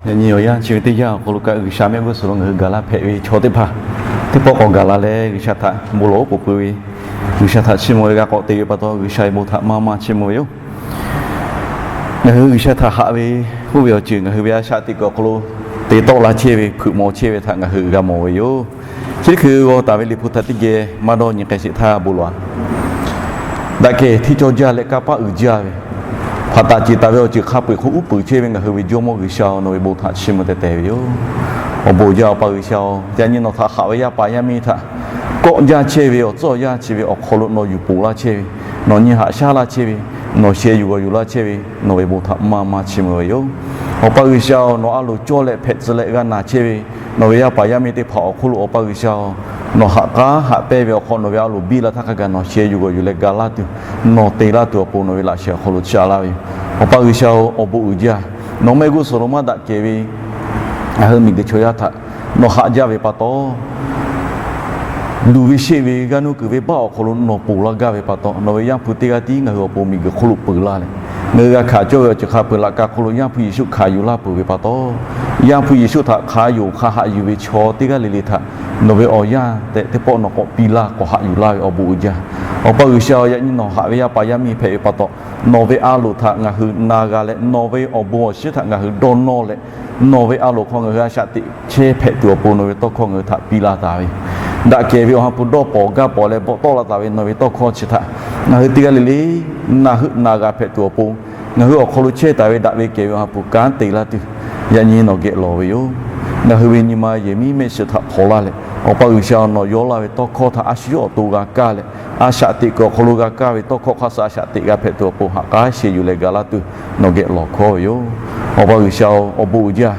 Yaꞈ nyi awˬ yanˇ chi ve teˇ yanˇ awˬ hk'aw lo kaꞈ, G'uiˬsha mehˆ g'uˇ suhˍ lo ngaˬ hui gaˬ laˇ hpehꞈ ve chaw teˇ hpaˍ, teˇ pawˆ k'awꞈ gaˬ la leh G'uiˬsha htaꞈ bon lawˬ oˉ k'oˍ pui ve, G'uiˬsha htaꞈ chiˇ mvuh ve g'a k'awꞈ te ve pa taw, G'uiˬsha ve bon htaꞈ maˇ maˇ chiˇ mvuh ve yoˬ. Ngaˬ hui G'uiˬsha htaꞈ haꞈ ve k'oˆ ve awˬ ceuˬ ngaˬ hui ve a shaꞈ teꞈ kuiˬ awˬ hk'aw lo te tawˆ la chehˇ ve, hpeuꞈ mawˬ chehˇ ve htaꞈ ngaˬ hui g'a mawˬ ve yoˬ. Chi teˇ hkui g'aw taˍ ve Liꞈ hpu htaꞈ teˇ geh maˇ dawˇ nyi k'ai sheˍ htaˇ bon lawˬ-a. Daꞈ kehˬ hteˇ cawˇ jaˇ leh kanˇ paˆ uiˍ jaˇ ve, hpaꞈ taˍ ceˬ taˍ ve awˬ ceuˬ hk'a peu-eˬ hk'oˆ uˉ peunˍ chehˇ ve ngaˬ hui ve Jawˇmawˇ G'uiˬsha, nawˬ ve bon htaꞈ chiˇ mvuh teh teh ve yoˬ. Awˬ bon uiˍ jaˇ Awˬ pa G'uiˬsha-oˬ, yaꞈ nyi nawˬ htaꞈ haꞈ ve yaˇ paˍ yaˇ miˇ htaꞈ kawˆ jaˇ chehˇ ve awˬ tcuhˉ awˬ yanˇ chi ve awˬ hk'aw lo nawˬ yuˬ poˬ laˇ chehˇ ve, nawˬ nyi haꞈ shaˉ laˇ chehˇ ve, nawˬ sheh yuˬ g'awˬ yuˬ laˇ chehˇ ve, nawˬ ve bon htaꞈ maˇ maˇ chiˇ mvuh ve yoˬ. Awˬ pa G'uiˬsha-oˬ, nawˬ a loˍ cawˇ leh hpehꞈ tcuh leh g'a naˬ chehˇ ve nawˬ ve yaˇ paˍ yaˇ miˇ teˇ hpaˍ awˬ hk'oˆ lo Awˬ pa G'uiˬsha-oˬ, nawˬ haꞈ k'aˉ haꞈ pehnˇ ve awˬ hk'aw nawˬ ve a loˍ biˇ la htaˇ hk'a gaˬ nawˬ sheh yuˬ g'awˬ yuˬ leh ga laˇ tuˬ, nawˬ te laˇ tuˬ awˬ pon nawˬ ve laꞈ shehˍ awˬ hk'aw lo chiˇ a laˇ ve yoˬ. Awˬ pa G'uiˬsha-oˬ, awˬ bon uiˍ jaˇ. Nawˬ mehˆ g'uˇ suhˍ lo maˇ daꞈ kehˬ ve ngaˬ hui miˬguiˬ chaw yaˇ htaꞈ nawˬ haꞈ jaˇ ve pa taw, luˬ ve sheˆ ve g'aˇ nuˇ kuiˬ ve baˆ awˬ hk'aw lo nawˬ poˬ laˇ gaˇ ve pa taw, nawˬ ve Yaˇ hpu teˇ g'aˇ tiˉ ngaˬ hui awˬ pon miˬguiˬ hk'oˆ lo peuˬ laˇ leh, ngaˬ hui g'a hkanˍ cawˇ ve awˬ ceuˬ hk'a peu-eˬ laꞈ ka hk'oˆ lo Yaˇ hpu Yeˍsuˆ hkanˍ yuˬ laˇ peuˬ ve pa taw, Yaˇ hpu Yeˍsuˆ htaꞈ hk'a yonˍ hk'a haꞈ yuˬ ve chaw teˇ g'aˇ le le htaꞈ nawˬ ve awˬ yanˇ tehꞈ teˇ pawˆ nawˬ k'awꞈ piˇ laˇ, k'awꞈ haꞈ yuˬ laˇ ve awˬ bon uiˍ jaˇ. Awˬ pa G'uiˬsha-oˬ, yaꞈ nyi nawˬ haꞈ ve yaˇ paˍ yaˇ miˇ hpehꞈ ve pa taw, nawˬ ve a loˍ htaꞈ ngaˬ hui na g'a leh, nawˬ ve awˬ bon awˬ shinˉ htaꞈ ngaˬ hui dawˇ nawˇ leh, nawˬ ve a loˍ hk'aw ngaˬ hui a shaꞈ teꞈ chehˇ hpehꞈ tuˬ awˬ pon nawˬ ve tawˇ hkawˇ ngaˬ hui htaꞈ piˇ laˇ taˍ ve, daꞈ kehˬ ve awˬ ha hpu dawˇ pawnˍ gaˇ pawnˍ leh bvuhꞈ tawˆ la taˍ ve nawˬ ve tawˇ hkawˇ chi htaꞈ ngaˬ hui teˇ g'aˇ le le na heuˆ na g'a hpehꞈ tuˬ awˬ pon, ngaˬ hui awˬ hk'aw lo chehˇ taˍ ve daꞈ ve kehˬ ve awˬ ha hpu kanˉ te laˇ tuˬ, yaꞈ nyi nawˬ geh lawˬ ve yoˬ. Ngaˬ hui ve nyi ma yehˬ miˉ mehˆ shiˍ htaꞈ hpaw laˇ leh, Awˬ pa G'uiˬsha, nawˬ yawˇ laˇ ve tawˇ hkawˇ htaꞈ a shu yawˇ awˬ to g'a kaˇ leh, a shaꞈ teꞈ kuiˬ awˬ hk'aw lo g'a kaˇ ve tawˇ hkawˇ hk'aˇ suh a shaꞈ teꞈ g'a hpehꞈ tuˬ awˬ pon haꞈ k'aˉ sheh yuˬ leh ga laˇ tuˬ nawˬ geh lawˬ hkawˇ ve yoˬ. Awˬ pa G'uiˬsha-oˬ, awˬ bon uiˍ jaˇ.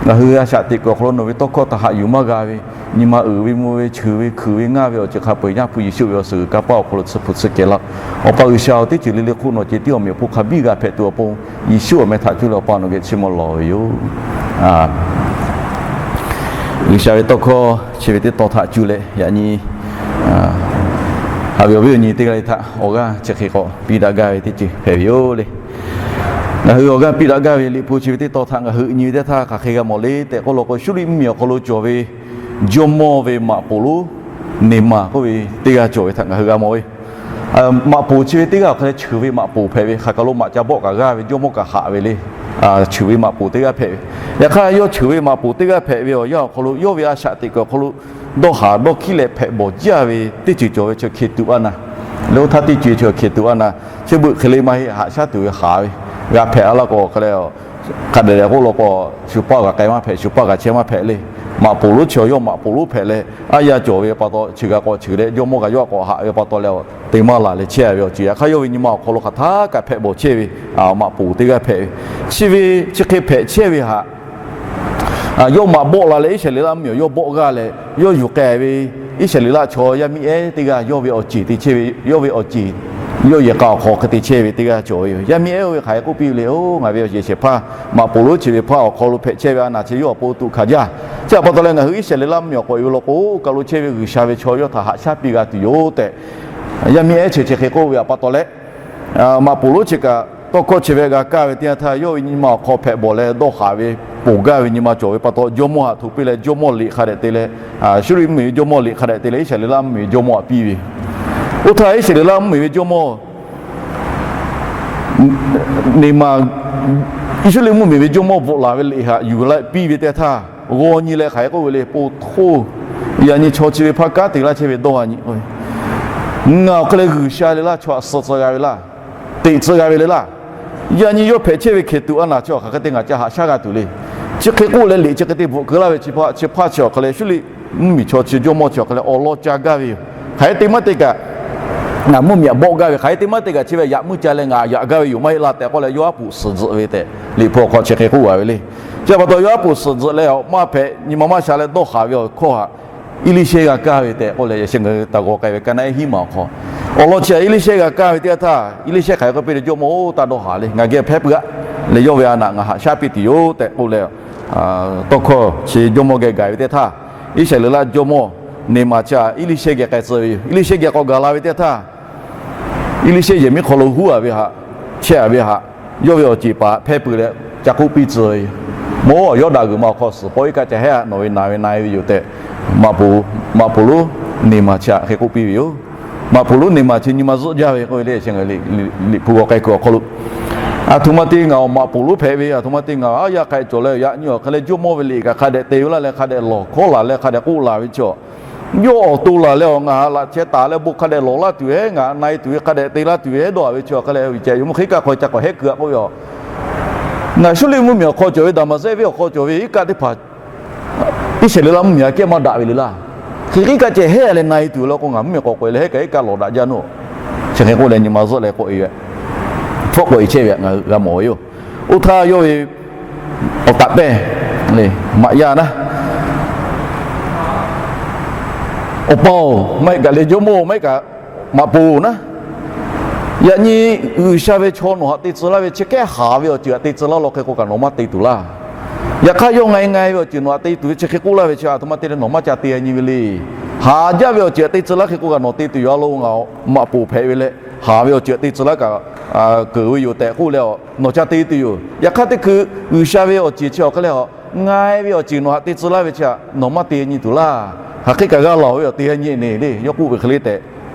Ngaˬ hui a shaꞈ teꞈ kuiˬ awˬ hk'aw lo nawˬ ve tawˇ hkawˇ htaꞈ haꞈ yuˬ maˇ g'a ve, nyi ma uiˍ ve mvuh ve cheuˬ ve hkuiˬ ve ngaˇ ve awˬ ceuˬ hk'a peu-eˬ Yaˇ hpu Yeˍsuˆ ve awˬ suhˍ g'uiˬ kanˇ paˆ awˬ hk'aw lo tsuhˇ hpu tsuhˇ kehˬ laˇ. Awˬ pa G'uiˬsha-oˬ, teˇ ceuˬ le le hk'oˆ nawˬ ceh tiˉ awˬ meꞈ awˬ hponˇ hk'a biˇ g'a hpehꞈ tuˬ awˬ pon, Yeˍsuˆ awˬ meh htaꞈ cuˇ leh Awˬ pa nawˬ geh chiˇ mvuh lawˬ ve yoˬ. G'uiˬsha ve tawˇ hkawˇ chi ve teˇ tawn htaꞈ cuˇ leh yaꞈ nyi haꞈ ve awˬ viˉ awˬ nyi teˇ g'aˇ le htaꞈ awˬ g'aˇ chi hk'e k'awꞈ piˇ daꞈ gaˇ ve teˇ ceuˬ hpehꞈ ve yoˬ le. Ngaˬ hui awˬ g'aˇ piˇ daꞈ gaˇ ve Liꞈ hpu chi ve teˇ tawn htaꞈ ngaˬ hui nyi ve teˇ htaˇ hk'aˬ hk'e g'a mawˬ le tehꞈ k'oˆ law k'o, Suˇriˆ mvuhˇmiˬ awˬ hk'aw lo cawˬ ve jawˇmawˇ ve maꞈ poˍ lonˉ Neˍmaˬ k'oˆ ve teˇ g'aˇ cawˬ ve htaꞈ ngaˬ hui g'a mawˬ ve. Maꞈ poˍ chi ve teˇ g'aˇ awˬ hk'aw leh cheuˬ ve maꞈ poˍ hpehꞈ ve, hk'aˬ kaˬ lo maꞈ ca bawˆ kaꞈ g'aˇ ve jawˇmawˇ kaꞈ haꞈ ve le. Cheuˬ ve maꞈ poˍ teˇ g'aˇ hpehꞈ ve. Yaꞈ hk'aˇ, yawˇ cheuˬ ve maꞈ poˍ teˇ g'aˇ hpehꞈ ve awˬ yanˇ awˬ hk'aw lo, yawˇ ve a shaꞈ teꞈ kuiˬ awˬ hk'aw lo dawˇ haˍ dawˇ hkiˉ leh hpehꞈ bawˬ jaˇ ve teˇ ceuˬ cawˬ ve chi hk'e tuꞈ a naˍ. Leh oˇ htaˇ teˇ ceuˬ chi hk'e tuꞈ a naˍ. Chi beuꞈ hk'e le maˇ heˆ, haꞈ shaˉ tuˬ ve haˍ ve, g'a hpehꞈ a laˇ k'o hk'e le, hk'a dehꞈ dehꞈ k'oˆ law k'o, shu paˆ g'a k'ai maˇ hpehꞈ, shu paˆ g'a chehˇ maˇ hpehꞈ le. Maꞈ poˍ lonˉ chi yawˇ maꞈ poˍ lonˉ hpehꞈ leh, aˉ yaˇ cawˬ ve pa taw, cheuˬ g'a k'awꞈ cheuˬ leh jawˇmawˇ kaꞈ yawˇ k'awꞈ haꞈ ve pa taw leh, te maˇ laˬ leh chehˇ ve awˬ ceuˬ. Yaꞈ hk'aˇ, yawˇ ve nyi ma awˬ hk'aw lo hk'aˬ htaˇ kaꞈ hpehꞈ bawˬ chehˇ ve maꞈ poˍ teˇ g'aˇ hpehꞈ ve. Chi ve chi hk'e hpehꞈ chehˇ ve htaꞈ yawˇ maꞈ bawˆ la leh Iˉsaˍreˍlaˆ mvuhˇmiˬ awˬ yawˇ bawˆ g'aˇ leh, yawˇ yuˬ k'ai ve Iˉsaˍreˍlaˆ chaw yaˇ miˇ ehˉ teˇ g'aˇ yawˇ ve awˬ ceˬ te chehˇ ve, yawˇ ve awˬ ceˬ, yawˇ yehˬ k'a awˬ hk'aw hk'e te chehˇ ve teˇ g'aˇ cawˬ ve yoˬ. Yaˇ miˇ ehˉ oˇ ve hk'aˬ hk'e k'oˆ piˇ ve le, Oˬ, ngaˬ ve awˬ yehˬ shehˍ hpaˇ maꞈ poˍ lonˉ chi ve hpaˇ awˬ hk'aw lo hpehꞈ chehˇ ve a naˍ chi yawˇ awˬ pon tuꞈ hkanˍ jaˇ. Chi htaꞈ pa taw leh ngaˬ hui Iˉsaˍreˍlaˆ mvuhˇmiˬ awˬ k'awꞈ yuˬ law k'o, oˇ kaˬ lo chehˇ ve G'uiˬsha ve chaw yawˇ htaꞈ haꞈ shaˉ piˇ g'a tuˬ yoˬ tehꞈ, yaˇ miˇ ehˉ chi chi hk'e k'oˆ ve htaꞈ pa taw leh, maꞈ poˍ lonˉ chi kaꞈ tawˇ hkawˇ chi ve g'a kaˇ ve teˇ yanˇ htaˇ, yawˇ ve nyi ma awˬ hk'aw hpehꞈ bawˬ leh dawˇ haˍ ve, poˬ gaˇ ve nyi ma cawˬ ve pa taw, jawˇmawˇ htaꞈ hto piˇ leh jawˇmawˇ liꞈ hk'a dehꞈ te leh, Suˇriˆ mvuhˇmiˬ ve jawˇmawˇ liꞈ hk'a dehꞈ te leh Iˉsaˍreˍlaˆ mvuhˇmiˬ ve jawˇmawˇ htaꞈ piˇ ve. Oˇ htaˇ Iˉsaˍreˍlaˆ mvuhˇmiˬ ve jawˇmawˇ Neˍmaˬ, Suˇriˆ mvuhˇmiˬ ve jawˇmawˇ bvuhꞈ laˬ ve liꞈ htaꞈ yuˬ leh piˇ ve teˇ htaˇ, g'aw nyi leh hk'aˬ hk'e k'oˆ ve le, Po htoˇ, yaꞈ nyi chaw chi ve hpaˇ kanˉ te laˇ chehˇ ve dawˇ a nyi. Ngaˬ awˬ hk'e leh G'uiˬsha le laˇ, chaw htaꞈ suh tcuh g'a ve laˇ, teꞈ tcuh g'a ve le laˇ. Yaꞈ nyi yawˇ hpehꞈ chehˇ ve hkeˬ tuꞈ a naˍ chi awˬ hk'aˬ hk'e te ngaˬ ca haꞈ shaˉ g'a tuˬ le. Chi hk'e k'oˆ leh liꞈ chi hk'e te bvuhꞈ keu laˇ ve chi hpaˇ, chi hpaˇ chi awˬ hk'e leh Suˇriˆ mvuhˇmiˬ chaw chi jawˇmawˇ chi awˬ hk'e leh awˬ lawn ca gaˇ ve yoˬ. Hk'aˬ hk'e te maˇ te kaꞈ, ngaˬ mvuhˇmiˬ htaꞈ bawˆ gaˇ ve, hk'aˬ hk'e te maˇ te kaꞈ chi ve yaꞈ mvuhˇ ca leh ngaˬ yaꞈ gaˇ ve yoˬ maˇ heˆ laˇ tehꞈ k'oˆ leh, yawˇ aˉ poꞈ suhˍ tzuhꞈ ve tehꞈ Liꞈ hpu awˬ hk'aw chi hk'e k'oˆ a ve le. Chi pa taw yawˇ aˉ poꞈ suhˍ tzuhꞈ leh, maˇ hpehꞈ nyi ma maˇ sha leh dawˇ haˍ ve awˬ hkawˇ htaꞈ Eˇliˇshehˇ g'a kaˇ ve tehꞈ k'oˆ leh, yaꞈ sheh ngaˬ hui taˍ g'awˬ k'ai ve ka naˆ ehˉ hiˉ maˬ awˬ hk'aw, awˬ lawn chi htaꞈ Eˇliˇshehˇ g'a kaˇ ve teˇ yanˇ htaˇ, Eˇliˇshehˇ hk'aˬ hk'e k'oˆ piˇ leh, Jawˇmawˇ-oˬ, taˇ dawˇ haˍ le, ngaˬ geh hpehˇ peuˬ-aˆ leh, yawˇ ve a naꞈ ngaˬ haꞈ shaˉ piˇ tuˬ yoˬ tehꞈ k'oˆ leh, tawˇ hkawˇ chi jawˇmawˇ geh gaˬ ve teˇ htaˇ, Iˉsaˍreˍlaˆ jawˇmawˇ Neˍmaˬ chi htaꞈ Eˇliˇshehˇ geh k'ai tcuh ve yoˬ. Eˇliˇshehˇ geh k'awꞈ gaˬ la ve teˇ htaˇ, Eˇliˇshehˇ yehˬ miˉ hk'aw lo huˉ a ve htaꞈ, chehˇ a ve htaꞈ, yawˇ ve awˬ ceˬ paˍ hpehˇ peuˬ leh ca k'oˆ piˇ tcuh ve yoˬ. Mawˇ, Yawˇdanˍ g'uiˬ ma awˬ hk'aw suhˍ pawˆ iˉ kaˆ ca hehˉ-a, nawˬ ve naˍ ve na-e ve yoˬ tehꞈ, Maꞈ poˍ lonˉ neˇ maˬ chi hk'e k'oˆ piˇ ve yoˬ. Maꞈ poˍ lonˉ neˇ maˬ chi nyi ma zuhˆ jaˇ ve k'oˆ ve le. Liꞈ hpu g'aw k'ai kuiˬ awˬ hk'aw lo, aˬ htoꞈ ma te ngaˬ awˬ maꞈ poˍ lonˉ hpehꞈ ve, aˬ htoꞈ ma te ngaˬ aˉ yaˇ k'ai cawˬ leh, yaꞈ nyi awˬ hk'e leh jawˇmawˇ ve liꞈ kaꞈ hk'a dehꞈ te ve laˇ leh, hk'a dehꞈ lawˬ hkawˉ laˬ leh, hk'a dehꞈ k'oˆ laˬ ve chi, yawˇ awˬ to laˬ leh awˬ ngaˬ laꞈ chehˇ taˍ leh bon hk'a dehꞈ lawˬ laˇ tuˬ ve, ngaˬ na-e tuˬ ve hk'a dehꞈ te laˇ tuˬ ve hehˉ dawˇ-a ve chi awˬ hk'e leh, ve ceh yoˬ mawˇ hk'e kaꞈ hk'aw ca k'awꞈ hehˉ keu-a k'oˆ ve yoˬ. Ngaˬ Suˇriˆ mvuhˇmiˬ awˬ hk'aw cawˬ ve, Daˍmaˍsehˇ venˇ awˬ hk'aw cawˬ ve iˉ kaˆ teˇ hpaˍ, Iˉsaˍreˍlaˆ mvuhˇmiˬ aꞈ kehˉ maˇ daꞈ ve le laˇ. Hk'e iˉ kaˆ ceh hehˉ leh na-e tuˬ law k'o, ngaˬ mvuhˇmiˬ k'awꞈ k'oꞈ-e leh hehˉ kaꞈ iˉ kaˆ lawˬ daꞈ jaˇ nawˇ. Chi hk'e k'oˆ leh nyi ma zuhˆ leh k'oꞈ-e ve, hpfuhˆ k'oꞈ-e chehˇ ve ngaˬ hui g'a mawˬ ve yoˬ. Oˇ htaˇ yawˇ ve awˬ taꞈ pehˇ le, maꞈ yaˇ naˉ, awˬ pa-oˬ, maˇ heˆ kaꞈ leh jawˇmawˇ-oˬ, maˇ heˆ kaꞈ maꞈ poˍ naˉ, yaꞈ nyi G'uiˬsha ve chaw nawˬ htaꞈ te tcuh laˇ ve chi hkehˉ haˍ ve awˬ ceuˬ htaꞈ te tcuh laˇ law hk'e k'o kaꞈ nawˬ maˇ te tuˬ laˇ. Yaꞈ hk'aˇ yawˇ nga-e nga-e ve awˬ ceuˬ nawˬ htaꞈ te tuˬ ve chi hk'e k'oˆ laˇ ve chi aˬ htoꞈ ma te leh nawˬ maˇ ca te-a nyi ve le. Haˍ jaˇ ve awˬ ceuˬ htaꞈ te tcuh laˇ hk'e k'o kaꞈ nawˬ te tuˬ yoˬ-a lo, ngaˬ maꞈ poˍ hpehꞈ ve leh haˍ ve awˬ ceuˬ htaꞈ te tcuh laˇ kaꞈ keunˍ ve yoˬ tehꞈ k'oˆ leh, nawˬ ca te tuˬ yoˬ. Yaꞈ hk'aˇ teˇ hkui G'uiˬsha ve awˬ ceuˬ chi awˬ hk'e leh, nga-e ve awˬ ceuˬ nawˬ htaꞈ te tcuh laˇ ve chi htaꞈ nawˬ maˇ te nyi tuˬ laˇ. Hk'aˬ hk'e kaꞈ g'a laˬ ve awˬ te nyi ne le, yawˇ k'oˆ ve hk'e le tehꞈ,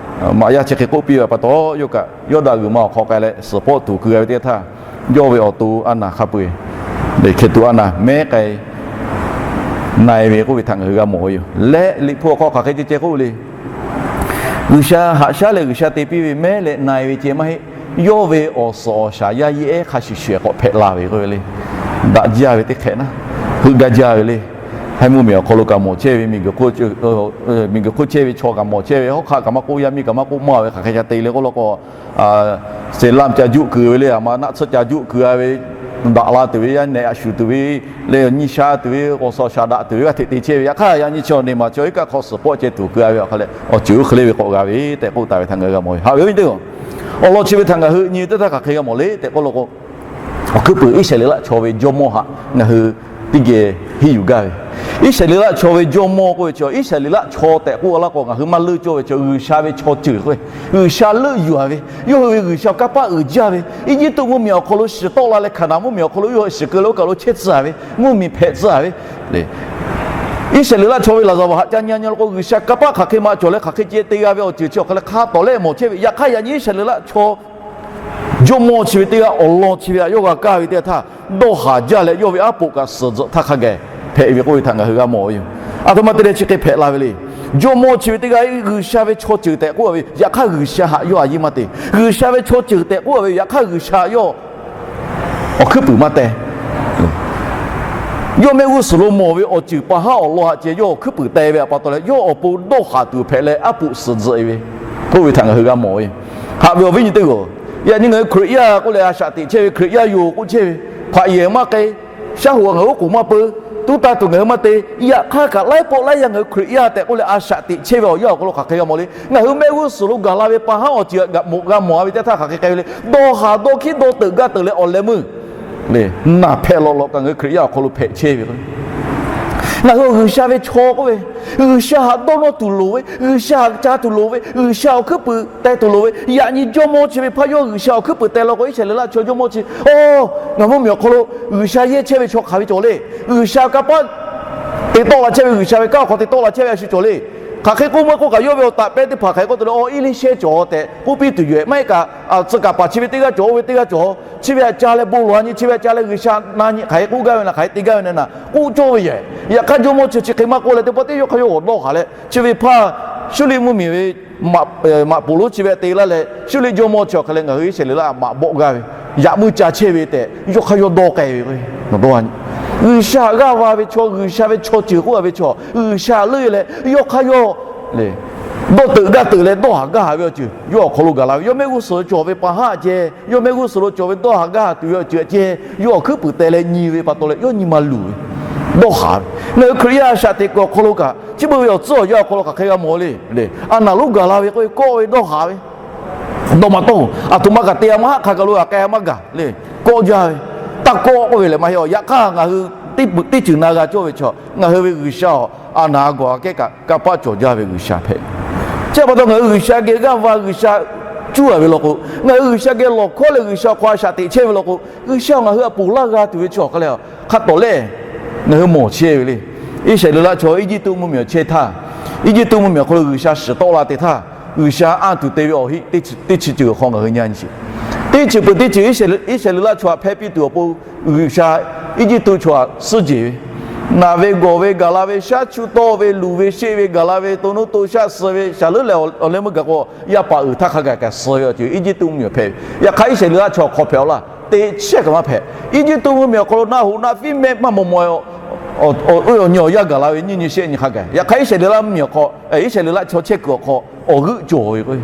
maꞈ yaˇ chi hk'e k'oˆ piˇ ve pa taw, yawˇ kaꞈ Yawˇdanˍ g'uiˬ ma awˬ hk'aw k'ai leh suhˍ pawˆ tuˬ keu g'a ve teˇ htaˇ, yawˇ ve awˬ to Aˉnaˍ hk'a peu-eˬ, Hkeˍtuꞈ Aˉnaˍ mehˉ k'ai na-e ve k'oˆ ve htaꞈ ngaˬ hui g'a mawˬ ve yoˬ. Leh Liꞈ hpu awˬ hk'aw hk'aˬ hk'e ceh ceh k'oˆ le. G'uiˬsha haꞈ shaˉ leh G'uiˬsha te piˇ ve mehˉ leh na-e ve ceh maˇ heˆ. Yawˇ ve awˬ suhˍ awˬ shaˍ yaˇ yehˉ hk'a shuˍ shuˍ k'awꞈ hpehꞈ la ve k'oˆ ve le. Daꞈ jaˇ ve teˇ hk'ehꞈ naˉ, heuˆ gaˇ jaˇ ve le. Haiˉ mvuhˇmiˬ awˬ hk'aw lo kaꞈ mawˬ chehˇ ve, miˬguiˬ hk'oˆ chehˇ ve chaw kaꞈ mawˬ chehˇ ve, hawˉ hk'aˆ kaꞈ maˇ k'oˆ, yaˇ miˇ kaꞈ maˇ k'oˆ, maˇ ve hk'aˬ hk'e ca te le k'oˆ law k'o, seˍlaˆ ca juˆ kuiˬ ve le, aˬ ma naˆ tsuhˇ ca juˆ kuiˬ-a ve, daꞈ la tuˬ ve, yaˇ nehˬ a shuˍ tuˬ ve le, nyi sha tuˬ ve, awˬ suhˍ shaˍ daꞈ tuˬ ve g'aˇ hteꞈ te chehˇ ve. Yaꞈ hk'aˇ yaꞈ nyi chi awˬ neˇ maˬ chi iˉ kaˆ hk'aw suhˍ pawˆ ceh tuˬ keu-a ve awˬ hk'a leh, awˬ ceuˬ oˇ hk'e le ve k'awꞈ g'a ve tehꞈ k'oˆ taˍ ve htaꞈ ngaˬ hui g'a mawˬ ve. Haꞈ ve awˬ viˉ nyi teˇ-oˬ, awˬ lawn chi ve htaꞈ ngaˬ hui nyi teˇ htaˇ hk'aˬ hk'e g'a mawˬ le tehꞈ k'oˆ law k'o, awˬ hkuiˉ puiˍ Iˉsaˍreˍlaˆ chaw ve jawˇmawˇ htaꞈ ngaˬ hui teˇ geh henˇ yuˬ gaˇ ve. Iˉsaˍreˍlaˆ chaw ve jawˇmawˇ k'oˆ ve chi, Iˉsaˍreˍlaˆ chaw tehꞈ k'oˆ laˇ k'o, ngaˬ hui maˇ leuˆ cawˇ ve chi G'uiˬsha ve chaw ceuˬ k'o, G'uiˬsha leuˆ yuˬ-a ve, yawˇ hui ve G'uiˬsha kanˇ paˆ uiˍ jaˇ ve, Eˇjiˇtuꞈ mvuhˇmiˬ awˬ hk'aw lo shiˍ tawˆ la leh Hkaˍnanˍ mvuhˇmiˬ awˬ hk'aw lo yawˇ hui shiˍ keu leh oˇ kaˬ lo chehˇ tcuh-a ve, mvuhˇmiˬ hpehꞈ tcuh-a ve, Iˉsaˍreˍlaˆ chaw ve laˍzaˍvaˍ haꞈ ca nyi-a nyi law k'o, G'uiˬsha kanˇ paˆ hk'aˬ hk'e ma cawˬ leh hk'aˬ hk'e ceh te g'a ve awˬ ceuˬ chi awˬ hk'a leh hk'a tawˍ leh mawˬ chehˇ ve. Yaꞈ hk'aˇ yaꞈ nyi Iˉsaˍreˍlaˆ chaw jawˇmawˇ chi ve teˇ g'aˇ awˬ lawn chi ve htaꞈ yawˇ g'a kaˇ ve teˇ htaˇ, dawˇ haˍ jaˇ leh yawˇ ve aˉ poꞈ kaꞈ suhˍ tzuhꞈ htaˇ hk'a gaˬ hpehꞈ ve k'oˆ ve htaꞈ ngaˬ hui g'a mawˬ ve yoˬ. Aˬ htoꞈ ma te leh chi hk'e hpehꞈ la ve le. Jawˇmawˇ chi ve teˇ g'aˇ G'uiˬsha ve chaw ceuˬ tehꞈ k'oˆ-a ve, yaꞈ hk'aˇ G'uiˬsha haꞈ yawˇ a yiˇ maˇ te. G'uiˬsha ve chaw ceuˬ tehꞈ k'oˆ-a ve, yaꞈ hk'aˇ G'uiˬsha yawˇ awˬ hkuiˉ puiˍ maˇ teh. Yawˇ mehˆ g'uˇ suhˍ lo mawˬ ve awˬ ceuˬ pa haˉ awˬ lawn htaꞈ ceh yawˇ awˬ hkuiˉ puiˍ teh ve pa taw leh, yawˇ awˬ pon dawˇ haˍ tuˬ hpehꞈ leh aˉ poꞈ suhˍ tzuhꞈ-e ve k'oˆ ve htaꞈ ngaˬ hui g'a mawˬ ve. Haꞈ ve awˬ viˉ nyi teˇ g'aˇ, yaꞈ nyi ngaˬ hui Hkriꞈ yaˇ k'oˆ leh a shaꞈ teꞈ chehˇ ve, Hkriꞈ yaˇ yoˬ k'oˆ chehˇ ve, hpaꞈ yehˬ maˇ k'ai, shaˉ hoꞈ ngaˬ hui oˉ k'oˍ maˇ peu, tuˉ tanˇ tuˬ ngaˬ hui maˇ te, yaꞈ hk'aˇ kaꞈ laiˉ pawˆ laiˉ yaˇ ngaˬ hui Hkriꞈ yaˇ tehꞈ k'oˆ leh a shaꞈ teꞈ chehˇ ve awˬ yanˇ awˬ hk'aw lo hk'aˬ hk'e g'a mawˬ le. Ngaˬ hui mehˆ g'uˇ suhˍ lo gaˬ la ve pa haˉ awˬ ceuˬ g'a mawˬ g'a ve teˇ htaˇ hk'aˬ hk'e k'ai ve le. Dawˇ haˍ dawˇ hkiˉ dawˇ teuꞈ gaˇ teuꞈ leh awˬ leh meuˇ le naˬ hpehꞈ lawꞈ lawꞈ kaꞈ ngaˬ hui Hkriꞈ yaˇ awˬ hk'aw lo hpehꞈ chehˇ ve k'o, ngaˬ hui G'uiˬsha ve chaw k'oˆ ve, G'uiˬsha haꞈ dawˇ nawˇ tuˬ loˍ ve, G'uiˬsha haꞈ ca tuˬ loˍ ve, G'uiˬsha awˬ hkuiˉ puiˍ teh tuˬ loˍ ve, yaꞈ nyi jawˇmawˇ chi ve hpaˇ yawˇ G'uiˬsha awˬ hkuiˉ puiˍ teh law k'o, Iˉsaˍreˍlaˆ chaw jawˇmawˇ chi, oˇ, ngaˬ mvuhˇmiˬ awˬ hk'aw lo G'uiˬsha yehˇ chehˇ ve chaw hk'aˬ ve cawˬ le. G'uiˬsha kanˇ paˆ te tawˆ la chehˇ ve, G'uiˬsha ve kanˉ awˬ hk'aw te tawˆ la chehˇ ve a shu cawˬ le. Hk'aˬ hk'e k'oˆ maˇ k'oˆ kaꞈ, yawˇ ve awˬ taꞈ pehˇ teˇ hpaˍ hk'aˬ hk'e k'oˆ tuˬ le, awˬ Eˇliˇshehˇ cawˬ tehꞈ k'oˆ piˇ tuˬ yoˬ. Maˇ heˆ kaꞈ, tcuh kaˍ paˍ chi ve teˇ g'aˇ cawˬ, oˇ ve teˇ g'aˇ cawˬ, chi ve htaꞈ ca leh bon lawˬ-a nyi, chi ve htaꞈ ca leh G'uiˬsha na nyi, hk'aˬ hk'e k'oˆ gaˇ ve na, hk'aˬ hk'e te gaˇ ve na, k'oˆ cawˇ ve yoˬ. Yaꞈ hk'aˇ jawˇmawˇ chi chi hk'e maˇ k'oˆ leh, teˇ pawˆ teˇ yawˇ hk'aˇ yawˇ g'awˬ dawˇ haˍ leh, chi ve hpaˇ Suˇriˆ mvuhˇmiˬ ve maꞈ poˍ lonˉ chi ve htaꞈ te laˇ leh, Suˇriˆ jawˇmawˇ chi awˬ hk'e leh ngaˬ hui Iˉsaˍreˍlaˆ maꞈ bawˆ gaˇ ve, yaꞈ meuˇ ca chehˇ ve tehꞈ yawˇ hk'aˇ yawˇ dawˇ k'ai ve. G'uiˬsha g'aˇ va ve chaw, G'uiˬsha ve chaw ceuˬ k'oˆ-a ve chaw, G'uiˬsha leuˆ leh yawˇ hk'aˇ yawˇ le dawˇ teuꞈ gaˇ teuꞈ leh dawˇ haˍ gaˇ haˍ ve awˬ ceuˬ yawˇ awˬ hk'aw lo gaˬ la ve. Yawˇ mehˆ g'uˇ suhˍ lo cawˬ ve pa haˉ ceh, yawˇ mehˆ g'uˇ suhˍ lo cawˬ ve dawˇ haˍ gaˇ haˍ tuˬ ve awˬ ceuˬ ceh, yawˇ awˬ hkuiˉ puiˍ teh leh nyi ve pa taw leh yawˇ nyi ma luˬ ve, dawˇ haˍ ve. Ngaˬ hui Hkriꞈ yaˇ a shaꞈ teꞈ kuiˬ awˬ hk'aw lo kaꞈ, chi beuꞈ ve awˬ tcuhˉ awˬ yanˇ awˬ hk'aw lo hk'aˬ hk'e g'a mawˬ le. Aˬ naˍ lonˉ gaˬ la ve k'oˆ ve kawˆ ve dawˇ haˍ ve, dawˇ maˇ tawˆ, aˬ htoꞈ ma kaꞈ te-a maˇ haˆ, hk'a kaˬ lo kaꞈ k'ai-a maˇ gaˬ le. Kawˆ jaˇ ve, taˇ kawˆ k'oˆ ve lehˬ maˇ heˆ-aˬ. Yaꞈ hk'aˇ ngaˬ hui teˇ ceuˬ na g'a cawˇ ve chaw, ngaˬ hui ve G'uiˬsha-oˬ, aˬ naˍ gawˬ aꞈ kehˉ kaꞈ kanˇ paˆ cawˬ jaˇ ve G'uiˬsha hpehꞈ. Chi pa taw ngaˬ hui G'uiˬsha geh g'aˇ va, G'uiˬsha cuˇ a ve law k'o, ngaˬ hui G'uiˬsha geh lawˬ hkawˇ leh G'uiˬsha hk'aw a shaꞈ teꞈ chehˇ ve law k'o, G'uiˬsha ngaˬ hui htaꞈ ponˬ laˇ g'a tuˬ ve chi awˬ hk'a leh, hk'a tawˍ lehˬ ngaˬ hui mawˬ chehˇ ve le. Iˉsaˍreˍlaˆ chaw Eˇjiˇtuꞈ mvuhˇmiˬ awˬ chehˇ htaˇ, Eˇjiˇtuꞈ mvuhˇmiˬ awˬ hk'aw lo G'uiˬsha shiˍ tawˆ la te htaˇ, G'uiˬsha anˇ tuˬ te ve awˬ heˆ teˇ chi ceuˬ awˬ hk'aw ngaˬ hui nyi nyi sheˍ. Teˇ ceuˬ peuˬ teˇ ceuˬ Iˉsaˍreˍlaˆ chaw htaꞈ hpehˇ piˇ tuˬ awˬ pon, G'uiˬsha Eˇjiˇtuꞈ chaw htaꞈ suhˉ jeˬ ve, naˬ ve gawˬ ve gaˬ la ve, shaˉ chuˇ tawˆ ve, luˬ ve sheˆ ve gaˬ la ve, to nuˇ to shaˆ suh ve, shaˍ leuˉ leh awˬ leh meuˇ gaˬ k'o, yaˇ paˍ uiˍ htaˇ hk'a gaˬ kaꞈ suh ve awˬ ceuˬ Eˇjiˇtuꞈ mvuhˇmiˬ hpehꞈ ve. Yaꞈ hk'aˇ Iˉsaˍreˍlaˆ chaw hk'aw hpehꞈ-aw laˇ, teꞈ chehˇ kaꞈ maˇ hpehꞈ. Eˇjiˇtuꞈ mvuhˇmiˬ awˬ hk'aw lo naˆ hoꞈ naˆ fiˉ mehˆ maˇ maw maw, oˇ ve awˬ nyi awˬ yaˇ gaˬ la ve nyiˇ nyi shehˆ nyi hk'a gaˬ. Yaꞈ hk'aˇ Iˉsaˍreˍlaˆ mvuhˇmiˬ awˬ hk'aw, Iˉsaˍreˍlaˆ chaw chehˇ kuiˬ awˬ hk'aw awˬ g'euˆ cawˬ ve k'o,